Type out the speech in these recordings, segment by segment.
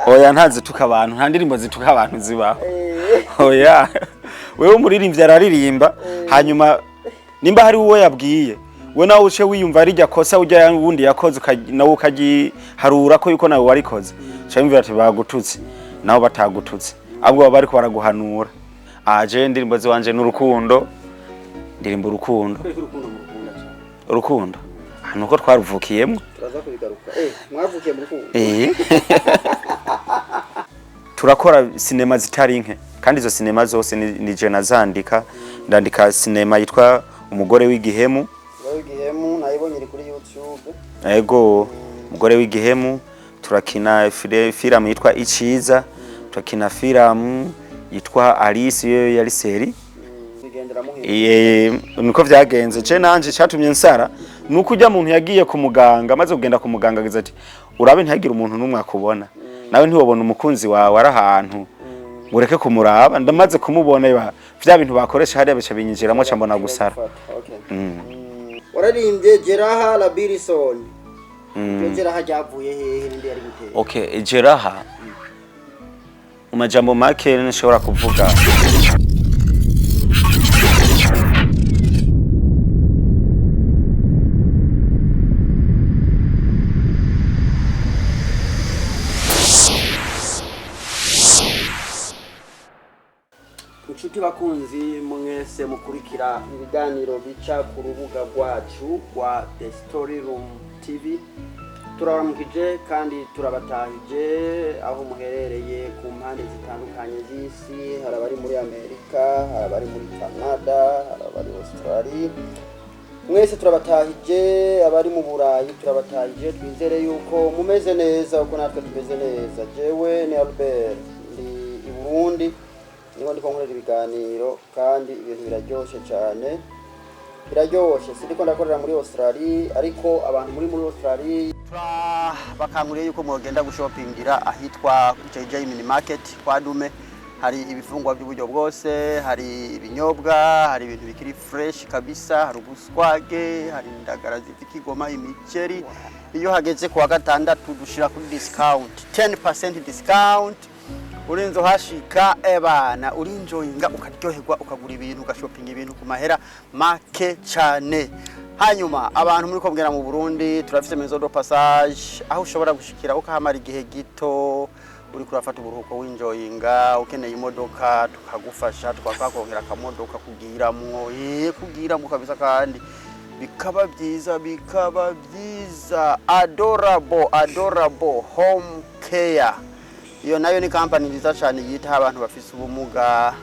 Oya, nta zituka abantu, nta ndirimbo zituka abantu zibaho. Oya, wewe umuririmbyi araririmba, hanyuma nimba hari uwo yabwiye, we nawe uce wiyumva rijya kosa ujya wundi yakoze, nawe ukagiharura ko yuko nawe warikoze, uca wiyumvira ati bagututse, nawe batagututse, ahubwo baba bariko baraguhanura. Aje indirimbo ziwanje n'urukundo, ndirimbo urukundo. Kubera ko urukundo murukunda cyane. Urukundo. Ah, nuko twaruvukiyemwo. Turaza kubigaruka. Mwavukiye mu rukundo. Turakora sinema zitari nke, kandi izo sinema zose ni je nazandika. Ndandika sinema yitwa Umugore w'Igihemu. Umugore w'Igihemu nayibonye iri kuri YouTube. Ego, Umugore w'Igihemu. Turakina filamu yitwa Iciza, turakina filamu yitwa Alice, yo yari série. Bigendera muhe. Niko vyagenze. Je nanje catumye nsara nuko ujya muntu yagiye ku muganga, amaze kugenda ku muganga agize ati: "Urabe ntihagire umuntu n'umwe akubona." Nawe ntiwobona umukunzi wawe ari ahantu ngo ureke kumuraba. Ndamaze kumubona, vya bintu bakoresha hariya bica binyinjiramo, ca mbona gusara. Okay. Wararimbye Jeraha la Bilson. Iryo Jeraha ryavuye hehe, ninde yari gutera? Okay, Jeraha mu majambo make nshobora kuvuga Inshuti bakunzi mwese mukurikira ibiganiro bica ku rubuga rwacu rwa The Story Room TV, turabaramukije kandi turabatahije aho muherereye ku mpande zitandukanye z'isi. Hari abari muri Amerika, hari abari muri Canada, hari abari Australia, mwese turabatahije. Abari mu Burayi turabatahije. Twizere yuko mumeze neza uko natwe tumeze neza. Jewe ni Albert, ndi i Burundi, niho ndiko nkorera ibiganiro kandi ibintu biraryoshe cyane, biraryoshe. Sindiko ndakorera muri Australia, ariko abantu muri Australia bakanguriye yuko mwogenda gushopingira ahitwa JJ Mini Market kwa Dume. Hari ibifungwa by'uburyo bwose, hari ibinyobwa, hari ibintu bikiri fresh kabisa, hari ubuswage, hari indagara ziva Kigoma, imiceri. Iyo hageze kuwa gatandatu dushira kuri discount, 10% discount. Urinze uhashika, ebana, urinjoyinga, ukaryoherwa, ukagura ibintu, ugashopinga ibintu ku mahera make cyane. Hanyuma abantu muri kobwera mu Burundi, turafise maison de passage aho ushobora gushikira ukahamara igihe gito uri kurafata uburuhuko, winjoyinga. Ukeneye imodoka tukagufasha, tukakakongera akamodoka kugiramwo, kugiramwo kabisa, kandi bikaba byiza, bikaba byiza. Adorable, Adorable Home Care, iyo nayo ni kampani nziza cyane yitaho abantu bafise ubumuga.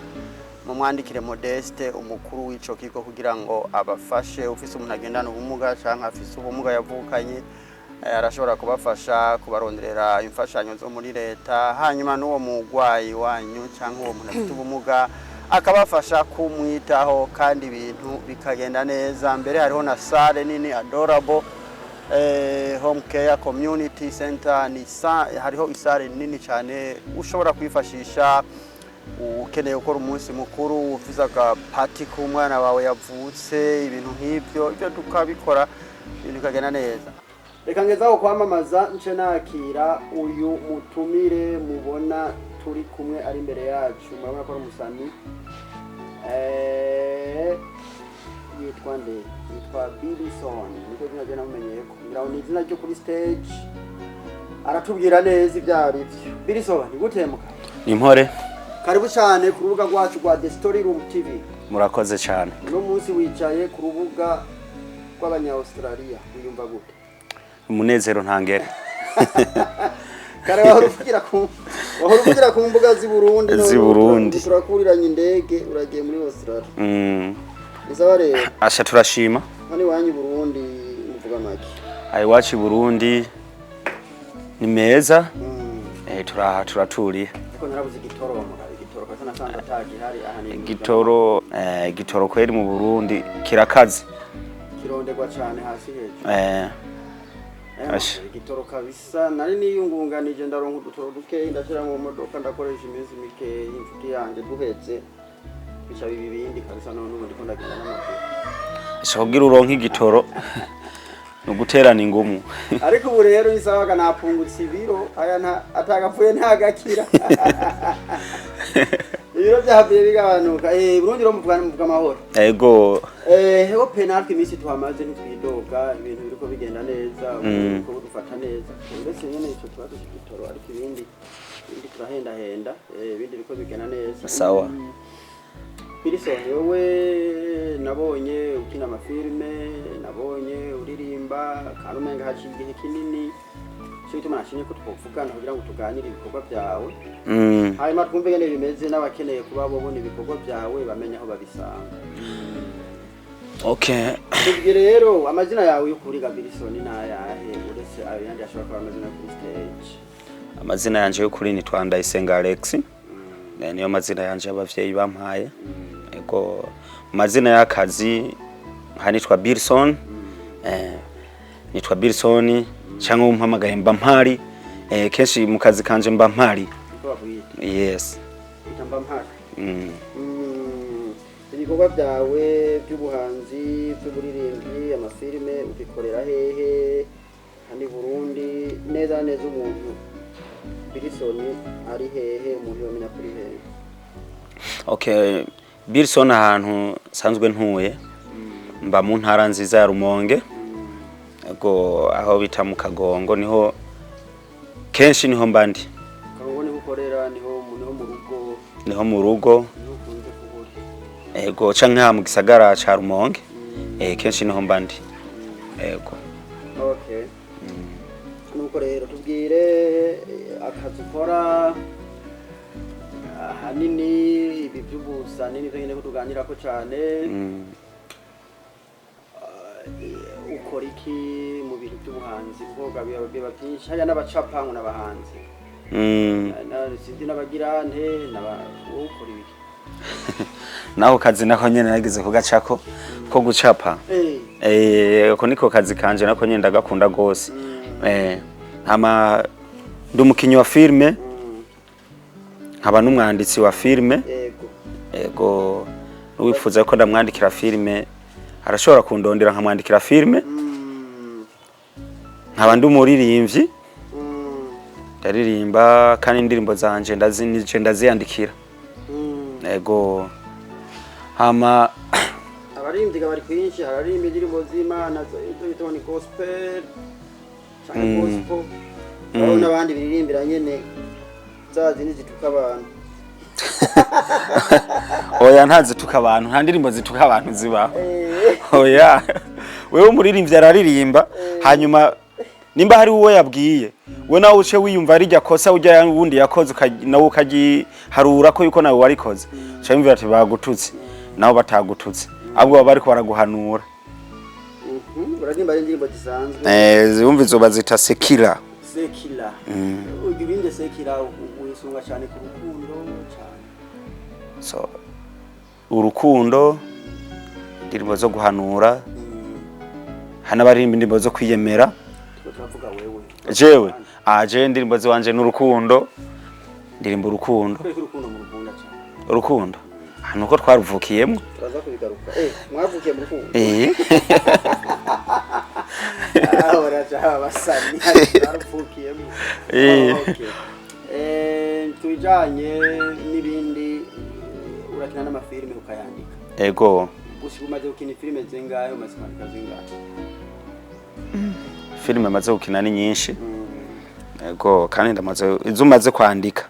Mumwandikire Modeste, umukuru w'ico kigo, kugira ngo abafashe. Ufise umuntu agendana ubumuga canke afise ubumuga yavukanye, arashobora kubafasha kubaronderera imfashanyo zo muri leta, hanyuma n'uwo mugwayi wanyu canke uwo muntu afite ubumuga akabafasha kumwitaho, kandi ibintu bikagenda neza. Mbere hariho na salle nini, Adorable Home Care Community Center, ni hariho isalle nini cyane ushobora kwifashisha ukeneye gukora umunsi mukuru, ufise agapati k'umwana wawe yavutse, ibintu nk'ibyo. Ibyo tukabikora, ibintu bikagenda neza. Reka ngezaho kwamamaza, nce nakira uyu mutumire mubona turi kumwe ari imbere yacu. Murabona ko ari umusani. Yitwa nde? Yitwa Bilson, niko izina rye namumenyeye ko ngira ngo ni izina ryo kuri stage. Aratubwira neza ibyo ari byo. Bilson, gute muka? Ni impore. Karibu cyane ku rubuga rwacu rwa The Story Room TV. Murakoze cyane. Uno munsi wicaye ku rubuga rw'abanya-Australia, wiyumva gute? Umunezero ntangere. Kare wahora uvugira ku mbuga z'i Burundi, none Z'i Burundi. Turakuriranye indege uragiye muri Australia. Ni rero. Asha, turashima. Hano iwanyu i Burundi muvuga make? Aha iwacu i Burundi ni meza. Turaha turaturiye. Ariko narabuze igitoro mugabo, igitoro kasa nasanze atagihari aha ni Igitoro kweri mu Burundi kirakaze. Kironderwa cyane hasi hejuru. Asha. Igitoro kabisa nari niyungunganije, ndaronka udutoro dukeyi, ndashira mu modoka, ndakoresha iminsi mikeyi, inshuti yanjye, duhetse bica biba ibindi kabisa. None ubu ndiko ndagenda n'amaguru. Asha, kugira uronke igitoro Ni uguterana ingumu. Ariko ubu rero isabaga napungutse ibiro, aya nta atagapfuye ntagakira, ibiro byahavuye bigabanuka. Burundi rero muvuga amahoro? Ego. Ho pe, natwe iminsi tuhamaze ntitwidoga, ibintu biriko bigenda neza, biriko dufata neza, ndetse nyene ico kibazo c'igitoro, ariko ibindi turahendahenda, ibindi biriko bigenda neza. Sawa. Bilson, wowe nabonye ukina amafilme, nabonye uririmba, kandi umenga haciye igihe kinini. Cyo gituma nashimye ko twovugana kugira ngo tuganire ibikorwa byawe, hanyuma twumve ingene bimeze, n'abakeneye kuba bobona ibikorwa byawe bamenye aho babisanga. Okay. Tubwire rero amazina yawe y'ukuri ga Bilson ni ayahe, uretse ayo yandi ashobora kuba amazina kuri stage? Amazina yanje y'ukuri nitwa Ndayisenga Alex. Niyo mazina yanje y'abavyeyi bampaye. Ego, mazina y'akazi nka nitwa Bilson. Nitwa Bilson cyangwa umpamagaye mba mpari. Kenshi mu kazi kanje mba mpari. Niko bakwita? Yes. Bita mba mpari? Mm. Ibikorwa byawe by'ubuhanzi, by'uburirimbyi, amafilime, ubikorera hehe hano i Burundi neza na neza? Umuntu Bilson ari hehe, umuntu yomenya kuri hehe? Okay, Bilson ahantu nsanzwe ntuye, mba mu ntara nziza ya Rumonge. Ego, aho bita mu Kagongo niho kenshi niho mba ndi. Kagongo niho ukorera, niho mu rugo? Niho mu rugo. Niho ukunze kuba uri? Ego, canke ha mu gisagara ca Rumonge. Kenshi niho mba ndi. Ego. Okay, nuko rero tubwire akazi ukora ahanini, ibi by'ubusani nivyo nyene ko tuganirako cane. Ukora iki mu bintu by'ubuhanzi? Kuko biba byinshi hariya, n'abacapa ngo n'abahanzi. Sinzi n'abagirante wowe ukora ibiki? Naho kazi nako nyene nagize kugacako ko gucapa. Ako niko kazi kanje, nako nyene ndagakunda gose. Hama ndi umukinyi wa filme, nkaba n'umwanditsi wa filme. Ego, n'uwifuza ko ndamwandikira filme arashobora kundondera nkamwandikira filme. Nkaba ndi umuririmbyi. Ndaririmba kandi indirimbo zanje nije ndaziyandikira. Ego, hama Abaririmbyi bari kwinshi, hararirimba indirimbo z'Imana izo bita ngo ni gospel canke gospel, hariho n'abandi biririmbira nyene za zindi zituka abantu. Oya, ntazituka abantu, nta ndirimbo zituka abantu zibaho. Oya, wewe umuririmbyi araririmba, hanyuma nimba hari uwo yabwiye, we nawe uce wiyumva rijya kosa ujya wundi yakoze, nawe ukagiharura ko yuko nawe warikoze, uca wiyumvira ati bagututse, nawe batagututse, ahubwo baba bariko baraguhanura. Uririmba ari indirimbo zisanzwe? Wumva izo bazita sekira. Sekira. Ujya urinde sekira, wisunga cyane ku rukundo cyane? So urukundo, indirimbo zo guhanura, hari n'abaririmba indirimbo zo kwiyemera. Turiko turavuga wewe. Jewe jewe indirimbo ziwanje n'urukundo, ndirimba urukundo. Kubera ko urukundo murukunda cyane? Urukundo, nuko twaruvukiyemo. Turaza kubigaruka. Mwavukiye mu rukundo? Eh. Aho baraja abasani baruvukiyemo. Okay. Tubijanye n'ibindi, urakina n'amafilime ukayandika? Ego. Gusa umaze gukina filime zingahe, umaze kwandika zingahe? Filime maze gukina ni nyinshi. Ego, kandi ndamaze izo umaze kwandika,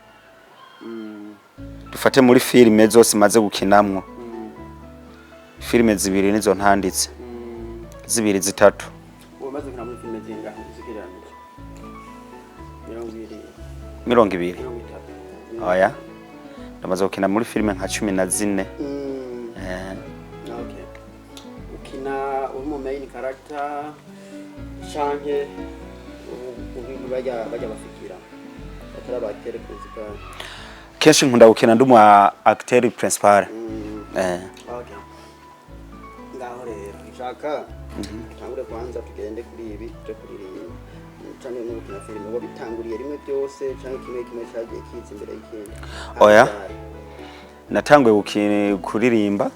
dufate muri filime zose maze gukinamwo, filime zibiri nizo ntanditse. Zibiri, zitatu. Umaze gukina muri filime zingahe uzigereranije? 20? 20? 30? Oya, ndamaze gukina muri filime nka 14. Okay. Ukina uri mu main character canke bajya bafikira batari aba acteur principal? Kenshi nkunda gukina ndi umu acteur principal. Okay. Ngaho rero nshaka tangure kwanza tugende kuri ibi byo kuririmba canke no gukina filime. Wabitanguriye rimwe byose canke kimwe kimwe cagiye kiza imbere y'ikindi? Oya. Natanguye kuririmba,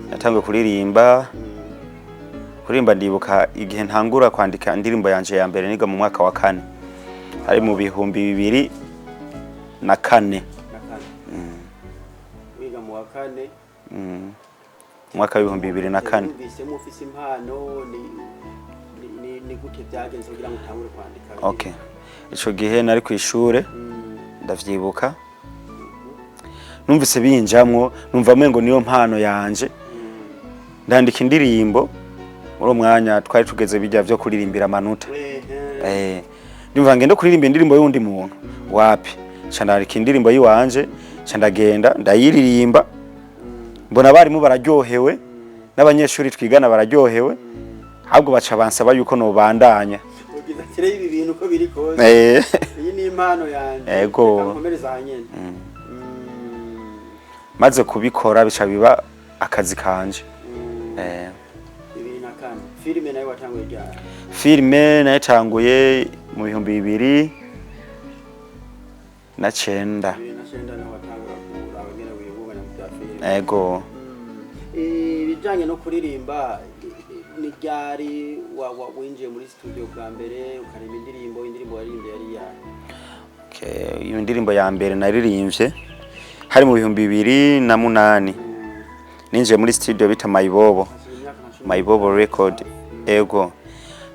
natanguye kuririmba. Kuririmba, ndibuka igihe ntangura kwandika indirimbo yanje ya mbere, niga mu mwaka wa kane, ari mu 2004. Na kane, wiga mu wa kane? Mu mwaka wa 2004. Wumvisemo ufise impano, ni gute byagenze kugira ngo utangure kwandika? Okay, ico gihe nari ku ishure. Ndavyibuka, numvise binjamwo, numva mengo niyo mpano yanje. Ndandika indirimbo. Muri uwo mwanya twari tugeze bijya vyo kuririmbira amanota. Ndumva ngende kuririmba indirimbo y'undi muntu, wapi. Nca ndandika indirimbo yiwanje, nca ndagenda ndayiririmba, mbona abarimu bararyohewe n'abanyeshuri twigana bararyohewe, ahubwo baca bansaba yuko nobandanya. Ugize ati: "Rero ibi bintu uko biri kose, iyi ni impano yanje, Ego. reka nkomereze aha nyene." Maze kubikora bica biba akazi kanje. 2004. Filime nayo watanguye ryari? Filime nayitanguye mu 2009. 2009 naho watangura kuraba ingene wiyungunganya mu bya filime? Ego. Ibijanye no kuririmba, ni ryari winjiye muri studio bwa mbere ukaririmba indirimbo? Indirimbo waririmbye yari iyahe? Okay, iyo ndirimbo ya mbere naririmbye hari mu 2008. Ninjiye muri studio bita Mayibobo. Hashize imyaka nka 10. Mayibobo Record. Ego,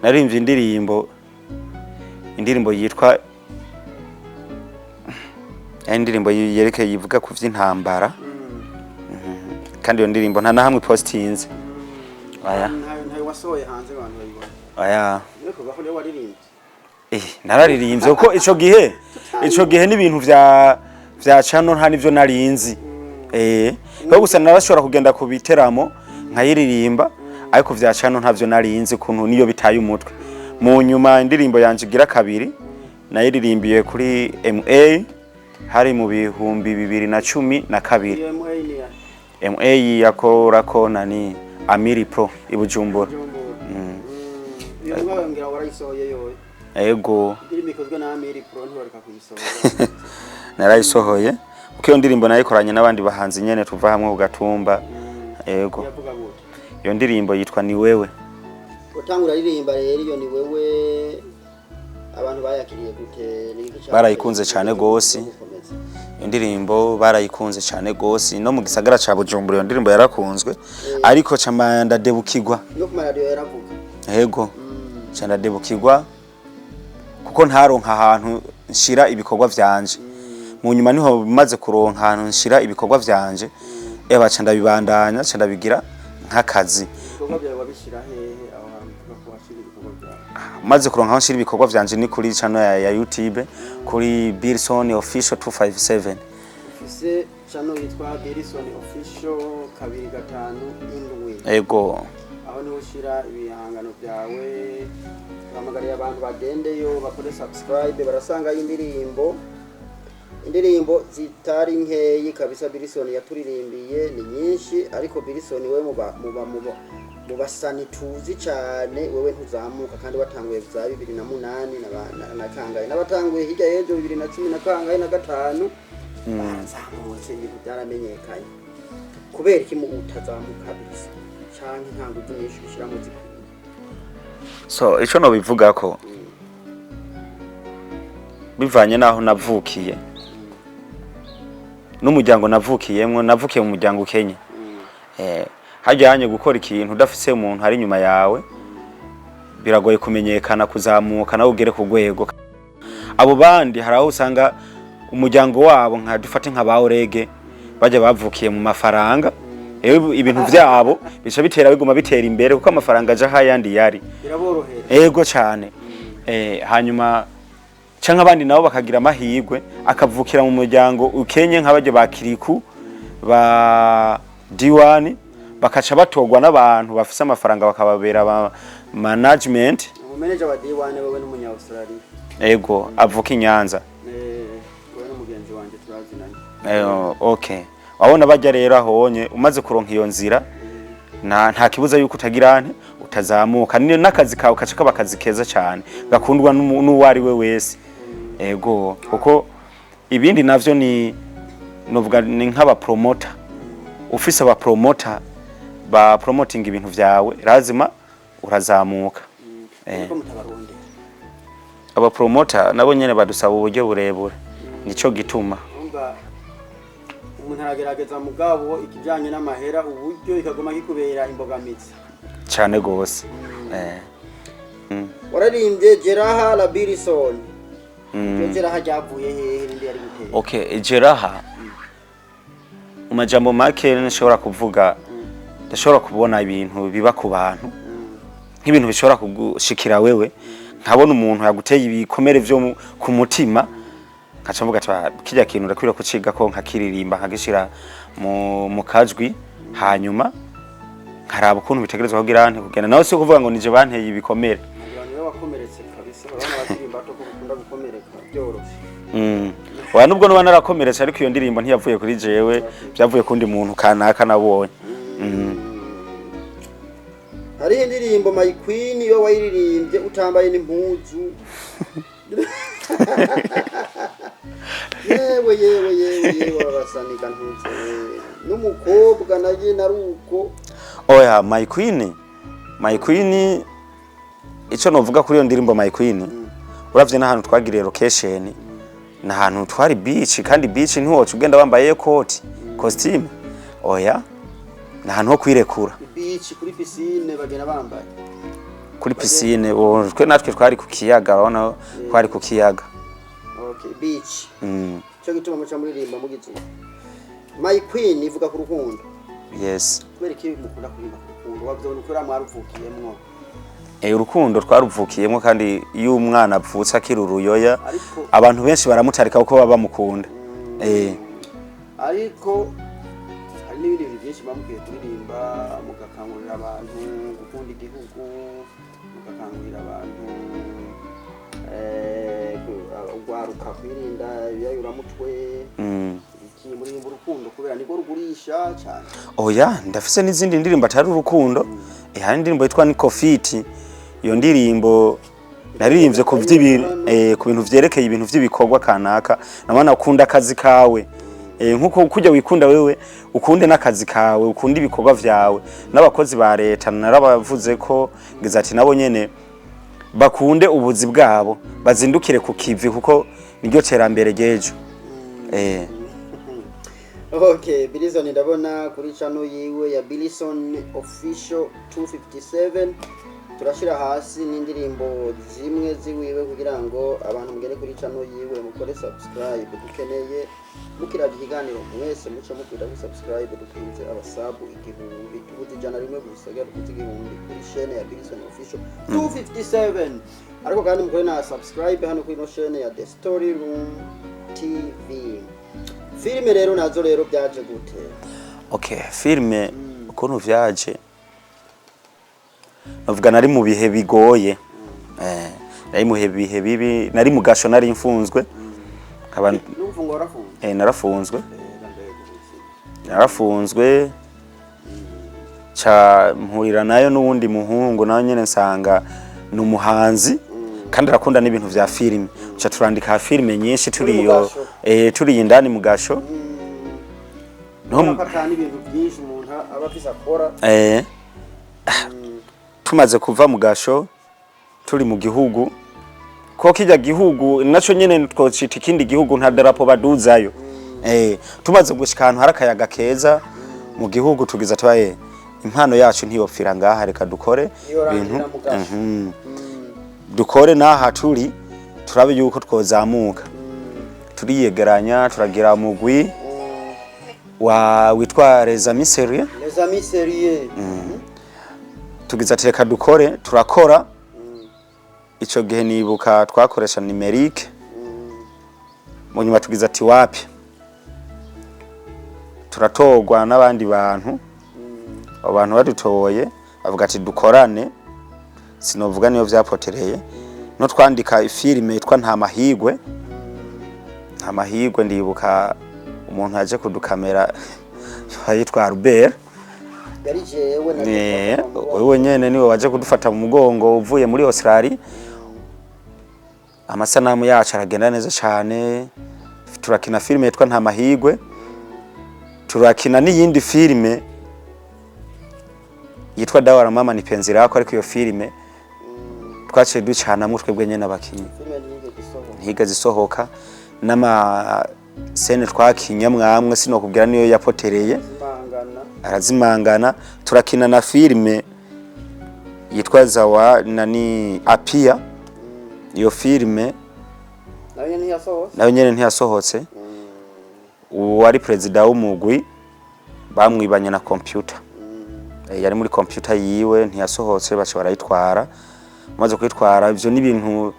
naririmbye indirimbo yitwa, ari indirimbo yerekeye, ivuga ku vy'intambara. Kandi iyo ndirimbo nta na hamwe postinze. Aya. Ntayo wasohoye hanze abantu bayibona? Aya. Niyo kuvuga ko niyo waririmbye? Nararirimbye kuko ico gihe n'ibintu vya cano nta nivyo narinzi. Kuko gusa narashobora kugenda ku biteramo nkayiririmba, ariko vya cano ntavyo narinzi kuntu niyo bitaye umutwe. Mu nyuma indirimbo yanje igira kabiri nayiririmbiye kuri MA, hari mu 2012. Iyo MA ni ya? MA yakorako nani, Amiri Pro i Bujumbura. Bujumbura. Iyo mwawe ngira warayisohoye yoyo? Ego. Indirimbo ikozwe na Amiri Pro ntibareka kuyisohora. Narayisohoye kuko iyo ndirimbo nayikoranye n'abandi bahanzi nyene tuva hamwe ku gatumba. Ego. Yavuga gute? Iyo ndirimbo yitwa Ni Wewe. Utangura aririmba rero iyo Ni Wewe, abantu bayakiriye gute? Ni iki Barayikunze cane gose. Gukomeza. Iyo ndirimbo barayikunze cane gose, no mu gisagara ca Bujumbura iyo ndirimbo yarakunzwe, ariko ca ndadebukirwa. No ku maradiyo yaravuga? Ego, ca ndadebukirwa kuko ntaronka ahantu nshira ibikorwa vyanje. Mu nyuma niho maze kuronka ahantu nshira ibikorwa vyanje, eba ca ndabibandanya, ca ndabigira nk'akazi. Ibikorwa byawe wabishyira hehe, aho hantu uvuga ko washyira ibikorwa byawe? Maze kuronka aho nshira ibikorwa vyanje ni kuri channel ya YouTube, kuri Bilson Official 257. Ufise channel yitwa Bilson Official 257? Ego. Aho niho ushyira ibihangano byawe. Bahamagariye abantu bagendeyo bakore subscribe, barasangayo indirimbo zitari nkeyi kabisa. Bilson yaturirimbiye ni nyinshi, ariko Bilson we muba mu basani tuzi cyane, wewe ntuzamuka kandi watanguye za 2008 na kangahe, n'abatanguye hirya y'ejo 2010 na kangahe na gatanu barazamutse, ibintu byaramenyekanye. Kubera iki mu utazamuka bisa, canke nta nguvu nyinshi ushyiramo zikwiye? So ico nobivuga ko bivanye naho navukiye n'umuryango navukiyemwo, navukiye mu muryango ukenye. Hajyanye gukora ikintu udafise umuntu ari inyuma yawe, biragoye kumenyekana, kuzamuka nawe ugere ku rwego abo bandi. Hari aho usanga umuryango wabo, nka dufate nka ba Orege, bajya bavukiye mu mafaranga. Rero ibintu vyabo bica bitera biguma bitera imbere kuko amafaranga aja ahayandi yari. Biraborohera. Ego cyane. Hanyuma canke abandi nabo bakagira amahirwe akavukira mu muryango ukenye, nk'abaryo ba Kiriku, ba Diwani, bakaca batorwa n'abantu bafise amafaranga bakababera ba management. Umumeneja wa D1 wewe n'umunya Australia. Ego, avuka i Nyanza. Wewe n'umugenzi wanje turazinanye. Okay, wabona bajya rero ahonye umaze kuronka iyo nzira, nta kibuza yuko utagira nte utazamuka. Ni n'akazi kawe kaca kaba akazi keza cyane gakundwa n'uwo ari we wese. Ego, kuko ibindi navyo ni novuga ni nk'aba promoter. Ufise aba promoter ba promoting ibintu vyawe, lazima urazamuka. Ko mutabarondera? Aba promoter nabo nyene badusaba uburyo burebure, nico gituma. Urumva umuntu aragerageza, mugabo ikijanye n'amahera, uburyo, ikaguma kikubera imbogamizi. Cane gose. Wararimbye Jeraha la Bilson. Iryo Jeraha ryavuye hehe? Ninde yari gutera? Okay, jeraha mu majambo make nshobora kuvuga, ndashobora kubona ibintu biba ku bantu, nk'ibintu bishobora kugushikira wewe, nkabona umuntu yaguteye ibikomere vyo ku mutima, nkaca mvuga ati: "Ah, kirya kintu ndakwiriye kuciga ko nkakiririmba, nkagishira mu kajwi, hanyuma nkaraba ukuntu bitegerezwa kugira nte kugenda." Nawe si ukuvuga ngo nije banteye ibikomere. Ngira niwe wakomeretse kabisa. Urabona abakiri bato ko bakunda gukomereka byoroshe. Oya, nubwo nuba narakomeretse, ariko iyo ndirimbo ntiyavuye kuri jewe, byavuye kundi muntu kanaka nabonye. Hariho indirimbo My Queen, iyo wayiririmbye utambaye n'impuzu. Yewe, yewe, yewe, yewe, babasanika ntuze n'umukobwa naye naruko. Oya, My Queen, My Queen, ico novuga kuri iyo ndirimbo My Queen, uravye n'ahantu twagiriye location, ni ahantu twari beach, kandi beach ntiwoca ugenda wambaye koti, costume. Oya, ni ahantu ho kwirekura. Beach, kuri piscine bagenda bambaye? Kuri piscine, twe natwe twari ku kiyaga, urabona twari ku kiyaga. Okay, beach. Cyo gituma muca muririmba mugize uko. My Queen ivuga ku rukundo? Yes. Kubera iki mukunda kuririmba ku rukundo? Wavyona uko mwaruvukiyemwo? Urukundo twaruvukiyemo, kandi iyo umwana avutse akiri uruyoya, Ariko abantu benshi baramutarika kuko baba bamukunda. Ariko hari n'ibindi bintu byinshi muba mukwiye kuririmba, mugakangurira abantu gukunda igihugu, mugakangurira abantu urwaruka kwirinda ibiyayuramutwe. Iki muririmba urukundo kubera nirwo rugurisha cyane? Oya, ndafise n'izindi ndirimbo atari urukundo. Hari indirimbo yitwa Nikofiti. Iyo ndirimbo naririmbye ku vy'ibintu, ku bintu vyerekeye ibintu vy'ibikorwa kanaka. Nabona ukunda akazi kawe. Nkuko kujya wikunda wewe, ukunde n'akazi kawe, ukunde ibikorwa vyawe. N'abakozi ba leta narabavuze ko ngize ati nabo nyene bakunde ubuzi bwabo, bazindukire ku kivi, kuko niryo terambere ry'ejo. Okay, Bilson, ndabona kuri channel yiwe ya Bilson Official 257, turashira hasi n'indirimbo zimwe ziwiwe kugira ngo abantu mugere kuri channel yiwe mukore subscribe. Dukeneye mukiravye ikiganiro mwese muce mukwira kuri subscribe, dukwize abasabu 1000. Tubuze 101 gusa kugira dukuze 1000 kuri chaîne ya Bilson Official 257. Ariko kandi mukore na subscribe hano kuri ino chaîne ya The Story Room TV. Filime rero nazo rero byaje gute? Okay, filime ukuntu vyaje, navuga nari mu bihe bigoye, nari mu bihe bibi, nari mu gasho, nari mfunzwe, nkaba N'ubu ngo warafunze? Narafunzwe. Mbega ubuzima! Narafunzwe, ca mpurira nayo n'uwundi muhungu, nawe nyene nsanga ni umuhanzi kandi arakunda n'ibintu vya filime, ca turandika filime nyinshi Muri mu turiyo. gasho? Turi indani mu gasho. Niho Ubona ko atana ibintu byinshi umuntu aba afise akora. Tumaze kuva mu gasho, turi mu gihugu, ko kijya gihugu naco nyene twocita ikindi gihugu, nta darapo baduzayo. Tumaze gushika ahantu hari akayaga keza mu gihugu, tugize tubaye impano yacu ntiyopfira ngaha, reka dukore Ntiyorangirira mu gasho. Dukore n'aha turi, turabe yuko twozamuka. Turiyegeranya, turagira mugwi wa witwa Les Amis Sérieux. Les Amis Sérieux. Tugize ati reka dukore, turakora. Ico gihe nibuka twakoresha numérique. Mu nyuma tugize ati wapi, turatorwa n'abandi bantu. Abo bantu badutoye bavuga ati dukorane, sinovuga niyo vyapotereye no twandika ifilime yitwa Nta Mahigwe. Nta Mahigwe, ndibuka umuntu aje kudukamera yitwa Albert. Yari jewe na Wewe nyene niwe waje kudufata mu mugongo uvuye muri Australia. Amasanamu yacu aragenda neza cyane, turakina filime yitwa Nta Mahigwe, turakina n'iyindi filime. yitwa Dawara Mama ni Penzi Lako, ariko iyo filime twaciye ducanamwo twebwe nyene abakinyi. Filime ntiyigeze isohoka? Ntigeze isohoka, n'ama scènes twakinye mwamwe sinokubwira niyo yapotereye. Zimangana. Arazimangana. Turakina na filime yitwa Zawa nani Apia, iyo filime Nayo nyene ntiyasohotse? Nayo nyene ntiyasohotse. Uwari perezida w'umugwi bamwibanye na computer. Yari muri computer yiwe, ntiyasohotse, baca barayitwara. Maze kuyitwara, ivyo ni ibintu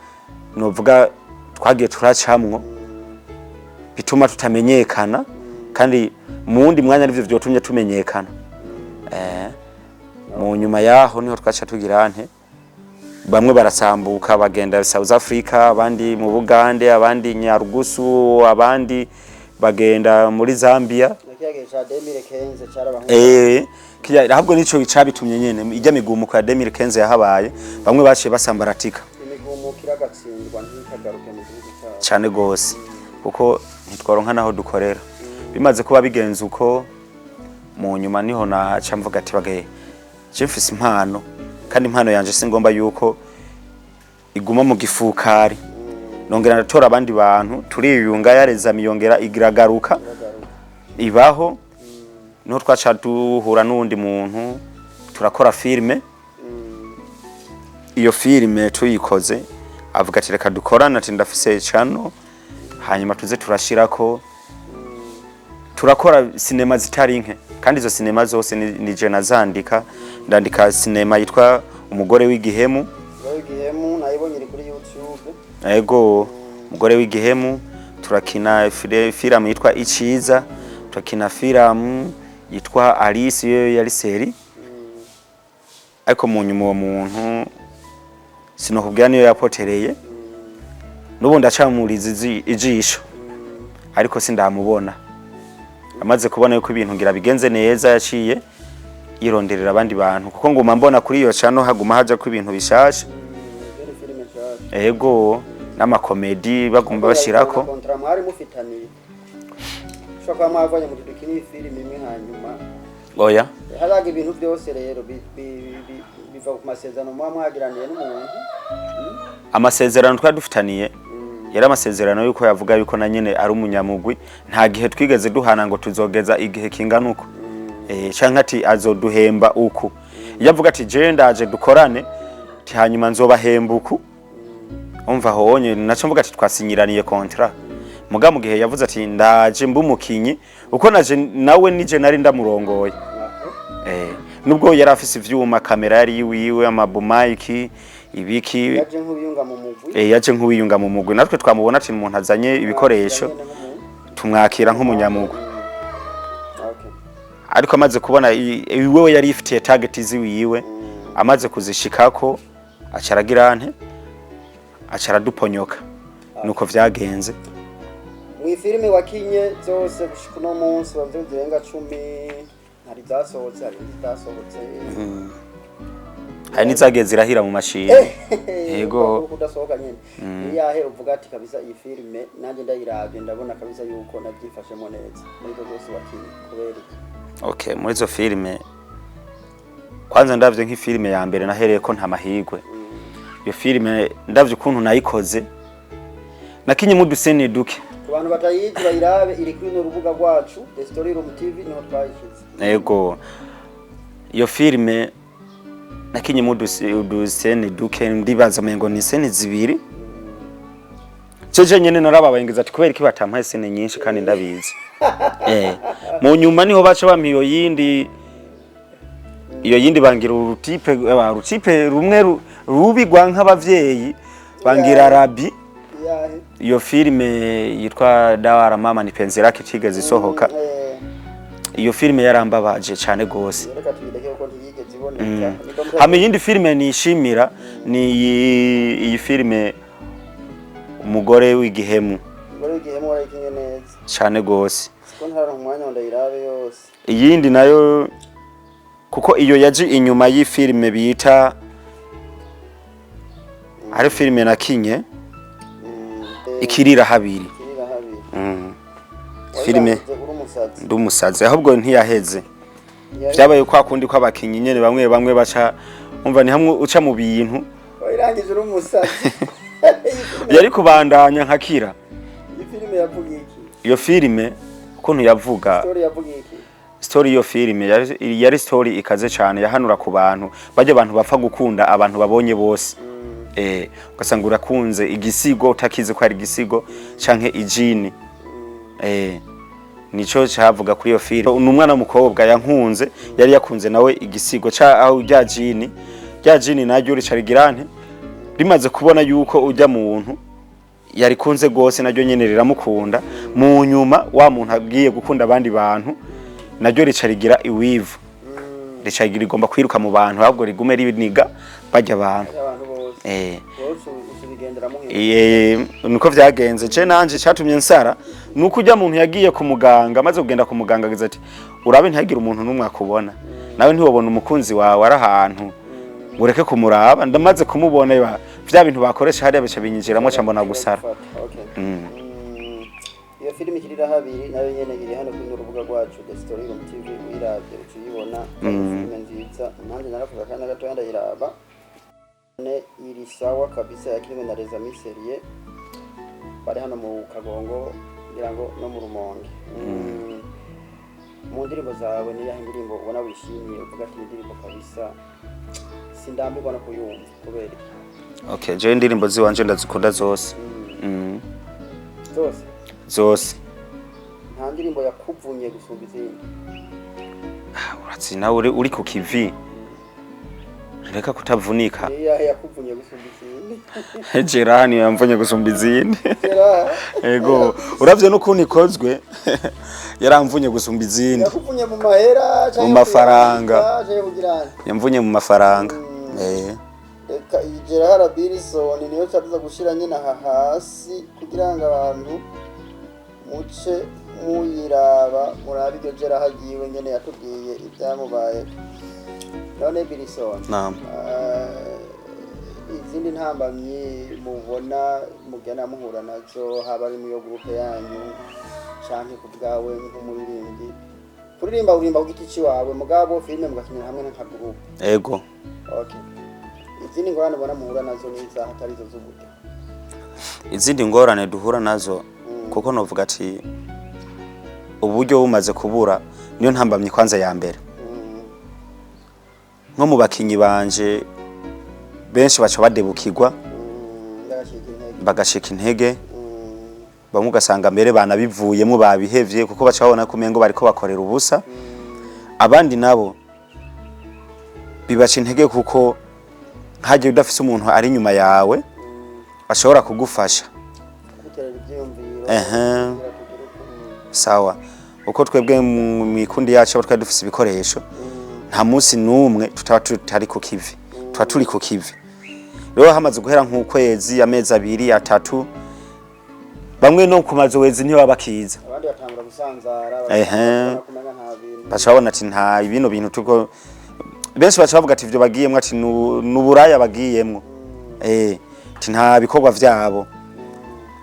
novuga twagiye turacamwo bituma tutamenyekana, kandi mu wundi mwanya arivyo vyotumye tumenyekana. Mu nyuma yaho niho twaca tugira nte, bamwe barasambuka bagenda South Africa, abandi mu Bugande, abandi Nyarugusu, abandi bagenda muri Zambia. Na kiya gihe ca 2015 carabahungu. Kirya ahubwo nico cabitumye nyene, ijya migumuko ya 2015 yahabaye, bamwe baciye basambaratika. Imigumuko iragatsindwa, ntikagaruke mu gihugu cyacu. Cane gose, kuko ntitwaronka naho dukorera. Bimaze kuba bigenze uko, mu nyuma niho naca mvuga ati: "Bagaye, je mfise impano, kandi impano yanje singomba yuko iguma mu gifukari." Nongera ndatora abandi bantu, turiyunga, yareza miyongera igiragaruka. Iragaruka. Ibaho. Niho twaca duhura n'uwundi muntu, turakora filime. Iyo filime tuyikoze, avuga ati: "Reka dukorane," ati: "Ndafise channel, hanyuma tuze turashirako." Turakora sinema zitari nke, kandi izo sinema zose ni je nazandika. Ndandika sinema yitwa Umugore w'Igihemu. Umugore w'Igihemu nayibonye iri kuri YouTube. Ego, Umugore w'Igihemu. Turakina filamu yitwa Iciza, turakina filamu yitwa Alice, yo yari série. Ariko mu nyuma uwo muntu sinokubwira niyo yapotereye, n'ubundi acamuriza ijisho, ariko sindamubona. Amaze kubona yuko ibintu ngira bigenze neza, yaciye yironderera abandi bantu, kuko nguma mbona kuri iyo channel haguma haja ko ibintu bishasha. Izindi filime nshasha. Ego, n'ama comédies bagomba bashirako. Contrat mwari mufitaniye, ushobora kuba mwavanye mu dukina iyi filime imwe, hanyuma Oya. Haraga ibintu byose rero biva ku masezerano muba mwagiraniye n'umuntu. Amasezerano twari dufitaniye yari amasezerano yuko yavuga yuko na nyene ari umunyamugwi. Nta gihe twigeze duhana ngo tuzogeza igihe kingana uko, canke ati azoduhemba uku. Iyo avuga ati: "Je ndaje dukorane," ati: "hanyuma nzobahemba uku," umva honye naco mvuga ati twasinyiraniye contrat. Muga mu gihe yavuze ati: "Ndaje mba umukinyi," uko naje nawe nije nari ndamurongoye. Nubwo yari afise ivyuma, kamera yari yiwiwe, ama boom mic, ibiki. Yaje nk'ubiyunga mu mugwi. Yaje nk'uwiyunga mu mugwi. Natwe twamubona ati umuntu azanye ibikoresho, Nyene nk'umuntu. tumwakira nk'umunyamugwi. Ariko amaze kubona iwewe yari yifitiye target ziwiwe, amaze kuzishikako aca aragira nte, aca araduponyoka. Nuko vyagenze. Mu filime wakinye zose gushika uno munsi, bavuze zirenga 10, hari zasohotse, hari izitasohotse. Hari n'izagiye zirahira mu mashini. Yego. Kudasohoka nyene, ni yahe uvuga ati: "Kabisa iyi filime nanjye ndayiravye ndabona kabisa yuko nabyifashemo neza," muri izo zose wakinye? Kubera iki? Okay, muri izo filime, kwanza ndavye nk'ifilime ya mbere nahereye ko Nta Mahirwe, iyo filime ndavye ukuntu nayikoze, nakinyemo udu scènes duke. Ku bantu batayizi bayirabe, iri kuri runo rubuga rwacu The Story Room TV, niho twayishyize. Ego, iyo filime nakinyemo udu scènes duke, ndibaza mengo ni scènes zibiri. Ceje nyene narababaye, ngize ati: "Kubera iki batampaye scène nyinshi kandi ndabizi?" Mu nyuma niho baca bampa iyo yindi, bangira uru type, uru type rumwe rubi rwa nk'abavyeyi, bangira rabi. Iyahe? Iyo filime yitwa Dawara Mama ni Penzi Lake itigeze isohoka. Iyo filime yarambabaje cane gose. Reka tuyireke kuko ntiyigeze iboneka. Niko Hama iyindi filime nishimira ni iyi filime Umugore w'Igihemu. Umugore w'Igihemu warayikinye neza. Cane gose. Siko ntararonka umwanya ngo ndayirabe yose. Iyindi nayo, kuko iyo yaje inyuma y'ifilime bita, hari filime nakinye Ikirira Habiri. Ikirira Habiri. Filime Wayirangize uri umusazi. Ndi umusazi, ahubwo ntiyaheze. Vyabaye kwa kundi kw'abakinyi nyene, bamwe bamwe baca umva ni hamwe uca mu bintu. Wayirangije uri umusazi. Yari kubandanya nkakira. Iyi filime yavuga iki? Iyo filime ukuntu yavuga, Story yavuga iki? Story iyo filime yari story ikaze cyane, yahanura ku bantu bajya, abantu bapfa gukunda abantu babonye bose, ugasanga urakunze igisigo utakizi ko ari igisigo canke ijini. Nico cavuga kuri iyo filime. Ni umwana w'umukobwa yankunze, yari yakunze nawe igisigo ca aho rya jini naryo rica rigirante rimaze kubona yuko ujya muntu yarikunze gose, naryo nyene riramukunda. Mu nyuma wa muntu agiye gukunda abandi bantu, naryo rica rigira iwivu, rica rigomba kwiruka mu bantu, ahubwo rigume riniga bajya abantu. Abantu bose. Bose usubigendera muhe. Niko vyagenze. Je nanje catumye nsara nuko ujya muntu yagiye ku muganga, amaze kugenda ku muganga agize ati: "Urabe ntihagire umuntu n'umwe akubona, nawe ntiwobona umukunzi wawe ari ahantu ngo ureke kumuraba." Ndamaze kumubona, vya bintu bakoresha hariya bica binyinjiramo, ca mbona gusara. Okay. Iyo filime ikirira habiri nayo nyene iri hano kuri rubuga rwacu The Story Room TV, uyiravye uca uyibona. Filime nziza, nanjye naravuga kandi gatoya ndayiraba ne, iri sawa kabisa. Yakinwe na Les Amis Sérieux bari hano mu Kagongo, ngira ngo no mu Rumonge. Mu ndirimbo zawe, niyahe indirimbo ubona wishimiye, uvuga ati: "Iyi ndirimbo kabisa sindambirwa no kuyumva"? Kubera iki? Okay, je indirimbo ziwanje ndazikunda zose. Zose? Zose. Nta ndirimbo yakuvunye gusumba izindi? Uratsi nawe uri ku kivi, reka kutavunika. Niyahe yakuvunye gusumba izindi? Gerani yamvunye gusumba izindi. Gerard. Ego, uravye n'ukuntu ikozwe, yaramvunye gusumba izindi. Yakuvunye mu mahera canke Mu mafaranga. kuyandika, canke kugira nte? Yamvunye mu mafaranga. Reka iyi Gerard Bilson niyo cyaduza gushira nyine aha hasi kugira ngo abantu muce muyiraba, murabe iryo Gerard ryiwe nyene yatubwiye ibyamubaye. None Bilson, Naam. Izindi ntambamyi mubona mugenda muhura nazo, haba ari mu yo groupe yanyu canke ku bwawe nk'umuririmbyi, kuririmba uririmba ku giti ciwawe, mugabo filime mugakinira hamwe nka groupe? Ego. Okay, izindi ngorane ubona muhura nazo niza hatari izo z'uburyo? Izindi ngorane duhura nazo, kuko novuga ati uburyo bumaze kubura niyo ntambamyi kwanza ya mbere. Nko mu bakinyi banje benshi baca badebukirwa, bagacika intege. Bagashika intege. Bamwe ugasanga mbere banabivuyemo, babihevye, kuko baca babona ko umengo bariko bakorera ubusa. Abandi nabo bibaca intege kuko nkagiye udafise umuntu ari inyuma yawe ashobora kugufasha, guterera ivyiyumviro, kugira tugire Sawa, uko twebwe mu mikundi yacu abo twari dufise ibikoresho, nta munsi n'umwe tutaba tutari ku kivi, tuba turi ku kivi. Rero hamaze guhera nk'ukwezi, amezi 2, 3, bamwe no ku mazowezi ntibaba bakiza. Abandi batangura gusanzara, batangura kumenya nta bintu. Baca babona ati nta bino bintu tuko, benshi baca bavuga ati ivyo bagiyemwo, ati nuburaya bagiyemwo, ati nta bikorwa vyabo.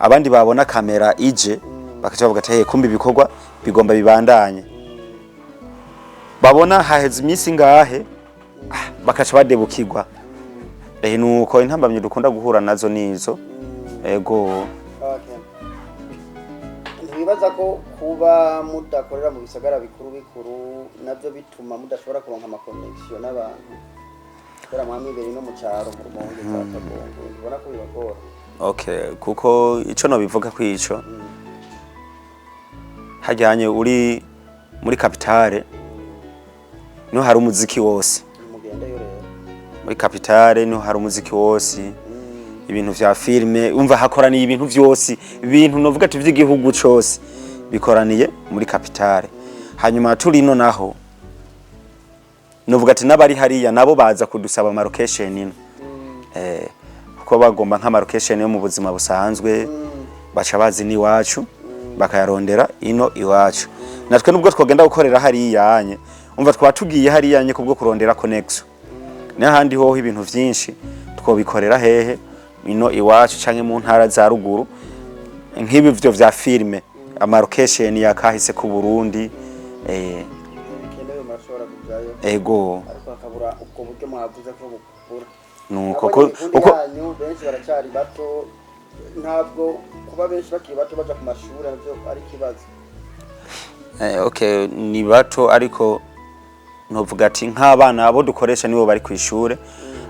Abandi babona kamera ije bakaca bavuga ati: "Hey, kumbe ibikorwa bigomba bibandanye." Babona haheze iminsi ngahe, bakaca badebukirwa. Nuko intambamyi dukunda guhura nazo nizo, ego. Okay. Ntibibaza ko kuba mudakorera mu bisagara bikuru bikuru navyo bituma mudashobora kuronka ama connexion n'abantu, kubera mwamwe no mu caro, mu Rumonge, za Kagongo, ntibona ko bibagora? Okay, kuko ico no bivuga ko ico hajyanye uri muri capitale niho hari umuziki wose. Mugendeyo rero. Muri capitale niho hari umuziki wose, ibintu vya filme, umva hakoraniye ibintu vyose, ibintu novuga ati vy'igihugu cose bikoraniye muri capitale. Hanyuma turi ino naho, novuga ati n'abari hariya nabo baza kudusaba ama location ino, kuko bagomba nk'ama location yo mu buzima busanzwe, baca bazi n'iwacu bakayarondera ino iwacu. Natwe nubwo twogenda gukorera hariya nye, umva twaba tugiye hariya nye kubwo kurondera connection, n'ahandi hoho ibintu vyinshi twobikorera hehe? Ino iwacu canke mu ntara za ruguru, nk'ibi vyo vya filme, ama location ya kahise ku Burundi. Bikenewe murashobora Ego. Ariko hakabura ubwo buryo mwavuze ko bukura. Nuko Nabonye imikundi uko yanyu benshi baracyari bato. Ntabwo kuba benshi bakiri bato baja ku mashuri nabyo ari ikibazo? Okay, ni bato, ariko novuga ati nk'abana abo dukoresha nibo bari ku ishure.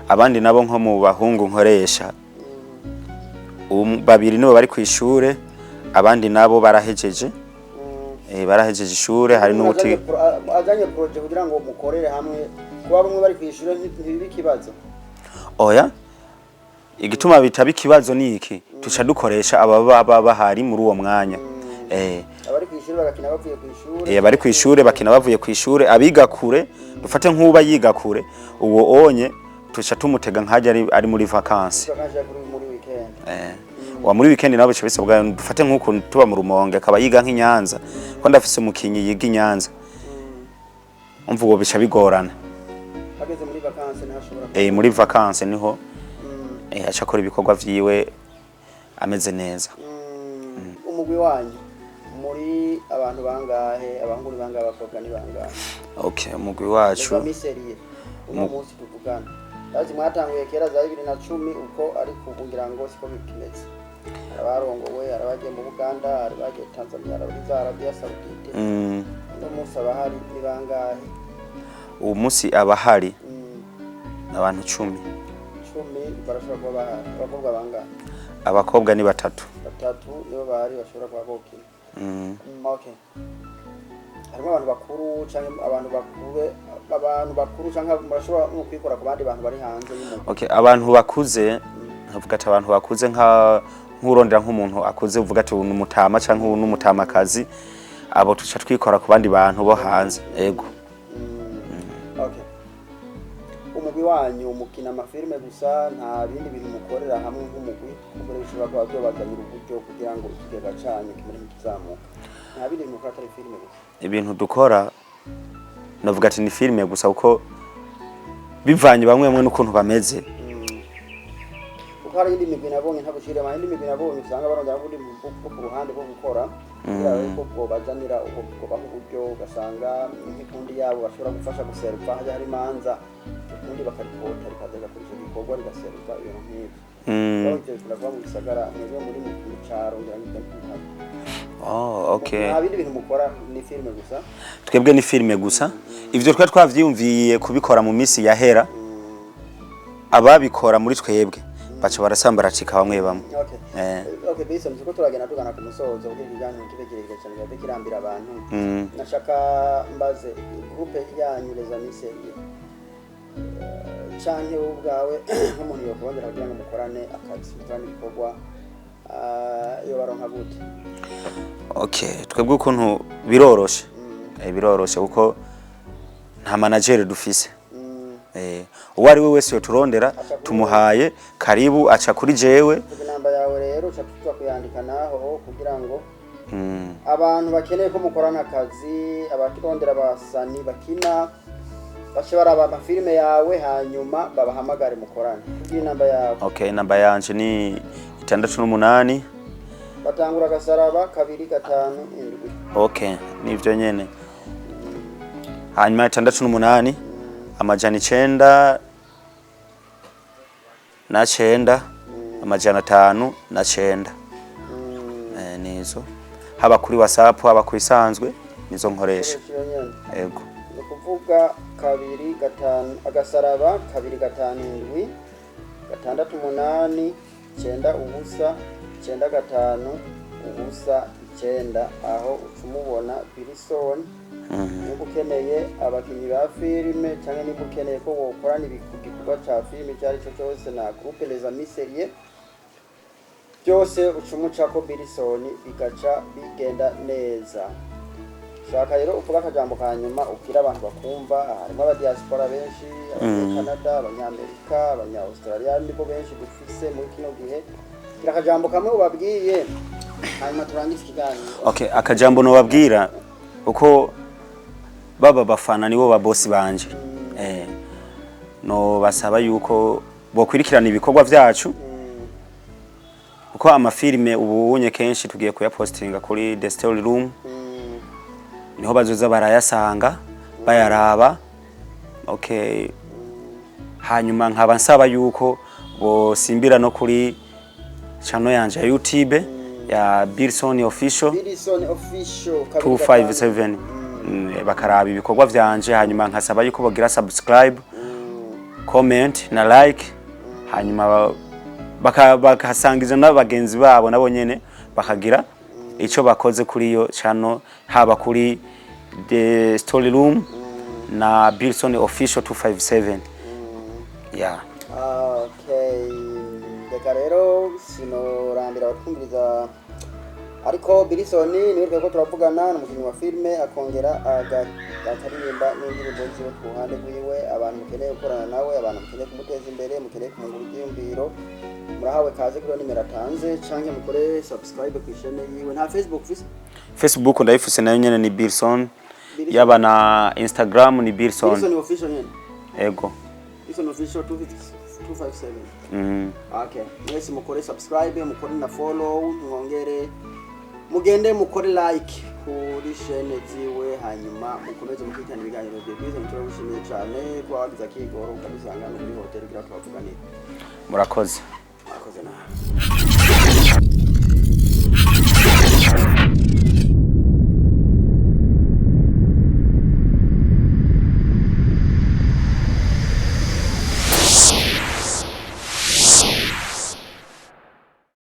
Abandi nabo, nko mu bahungu nkoresha, babiri nibo bari ku ishure, abandi nabo barahejeje. Barahejeje ishure, hari n'uwuti. Azanye projet kugira ngo mukorere hamwe, kuba bamwe bari kw'ishure ntibibe ikibazo? Oya, igituma bitaba ikibazo ni iki: tuca dukoresha aba baba bahari muri uwo mwanya. Abari kw'ishure bagakina bavuye kw'ishure. Abari kw'ishure bakina bavuye kw'ishure. Abiga kure, dufate nk'uba yiga kure, uwo onye tuca tumutega nkajya ari muri vacances. Vacances, kuri muri weekend. Wa muri weekend nabo bica bisabwa, dufate nk'ukuntu tuba mu Rumonge, akaba yiga nk'i Nyanza, ko ndafise umukinyi yiga i Nyanza, umva uwo bica bigorana. Ageze muri vacances ntashobora. Muri vacances niho aca akora ibikorwa vyiwe ameze neza. Umugwi wanyu muri abantu bangahe? Abahungu ni bangahe, abakobwa ni bangahe? Okay, umugwi wacu Les Amis Sérieux uno munsi tuvugana, ndazi mwatanguye kera za 2010 uko, ariko ubu ngira ngo siko bikimeze. Hari abarongowe, hari abagiye mu Buganda, hari abagiye Tanzania, hari abari za Arabia Saudite. Uno munsi abahari ni bangahe? Uwo munsi abahari abantu 10. 10 barashobora kuba bahari. Abakobwa bangahe? Abakobwa ni batatu. Batatu nibo bahari bashobora kuba bokina. Okay, harimo abantu bakuru canke abantu bakuru canke murashobora no kwikora ku bandi bantu bari hanze y'umugwi? Okay, abantu bakuze, nkavuga ati abantu bakuze, nka nk'urondera nk'umuntu akuze, uvuga ati uyu ni umutama canke uyu ni umutamakazi, abo tuca twikora ku bandi bantu bo hanze, ego. Okay, umugwi wanyu mukina amafilime gusa, nta bindi bintu mukorera hamwe nk'umugwi kumbure bishobora kuba byobazanira uburyo kugira ngo ikigega canyu kimere nk'ikizamuka? Nta bindi bintu mukora atari filime gusa? Ibintu dukora, navuga ati ni filime gusa, kuko bivanye bamwe bamwe n'ukuntu bameze. Kuko hari iyindi migwi nabonye, ntagucire, hari indi migwi nabonye usanga barongera ubundi bwo ku ruhande bwo gukora kugira ngo bwobazanira ubwo bwobaha uburyo, ugasanga nk'ikundi yabo bashobora gufasha guseruka hajya hari imanza, ukundi bakaripota rikaza rigakora ico gikorwa, rigaseruka, ibintu nk'ivyo. Rero ivyo bikunda kuba mu gisagara, mwebwe muri mu caro ngira ngo ivyo ntibihari. Oh, okay. Nta bindi bintu mukora, ni filime gusa? Twebwe ni filime gusa. Ivyo twari twavyiyumviye kubikora mu minsi yahera, ababikora muri twebwe baca barasamba, baracika bamwe bamwe. Okay. Okay, Bison, tuko turagenda tugana ku musozo kugira ikiganiro kibe kirekire cyane, kibe kirambira abantu. Nashaka mbaze groupe yanyu Les Amis Sérieux, canke wowe ubwawe, nk'umuntu yokurondera kugira ngo mukorane akazi, mukorane ibikorwa, iyo baronka gute? Okay, twebwe ukuntu biroroshe. Biroroshe kuko nta manager dufise. Uwo ari we wese yoturondera, tumuhaye karibu, aca kuri jewe. Vuga inamba yawe rero, uca tuza kuyandika naho kugira ngo abantu bakeneye ko mukorana akazi, abaturondera abasani bakina, bace baraba amafilime yawe, hanyuma babahamagare mukorane. Kugira inamba yawe. Okay, namba yanje ni 68. Batangura agasaraba 257. Okay, nivyo nyene. Hanyuma 68 909 509. Nizo haba kuri WhatsApp, haba ku isanzwe, nizo nkoresha. Koresha iyo nyene. Ego. Ni ukuvuga 25 agasaraba 257 68 90 95 0 9, aho uca umubona Bilison. Niba ukeneye abakinnyi ba filime cyangwa niba ukeneye ko wokorana igikorwa cya filime icyo ari cyo cyose na groupe Les Amis Sérieux, byose uca umucako Bilison, bigaca bigenda neza. Shaka rero uvuga akajambo ka nyuma ubwira abantu bakumva. Harimo abadiaspora benshi, abanyakanada, abanyamerika, abanya-australia, nibo benshi dufise muri kino gihe. Gira akajambo kamwe ubabwiye, hanyuma turangize ikiganiro. Okay, akajambo nobabwira, uko baba bafana nibo ba boss banje, no basaba yuko bokwirikirana ibikorwa vyacu, kuko amafilime ubu unye kenshi tugiye kuyapostinga kuri The Story Room. Niho bazoza barayasanga, bayaraba. Okay, hanyuma nkaba nsaba yuko bosimbira no kuri channel yanje ya YouTube ya Bilson Official Bilson Official 257. 257, bakaraba ibikorwa vyanje. Hanyuma nkasaba yuko bagira subscribe, comment na like, hanyuma bakasangiza n'abagenzi babo, nabo nyene bakagira ico bakoze kuri iyo channel, haba kuri The Story Room na Bilson Official 257, yeah. Okay, reka rero sinorambira abatwumviriza, ariko Bilson niwe twari ko turavugana, ni umukinnyi wa filime, akongera akaririmba n'indirimbo ziwe ku ruhande rwiwe. Abantu mukeneye gukorana nawe, abantu mukeneye kumuteza imbere, mukeneye kumungura ibyiyumviro, murahawe kaze kuri iyo nimero atanze, canke mukore subscribe ku ishene yiwe. Nta Facebook ufise? Facebook ndayifuse nayo nyene, ni Bilson. Bilson. Yaba na Instagram ni Bilson. Bilson Official nyene? Ego. Bilson Official 257. Okay, mwese mukore subscribe, mukore na follow, mwongere mugende mukore like kuri shene ziwe, hanyuma mukomeze mukurikirana ibiganiro bye byiza. Turagushimiye cyane kuba wagize akigoro ukadusanga no kuri hotel kugira tubavuganire. Murakoze. Murakoze nawe.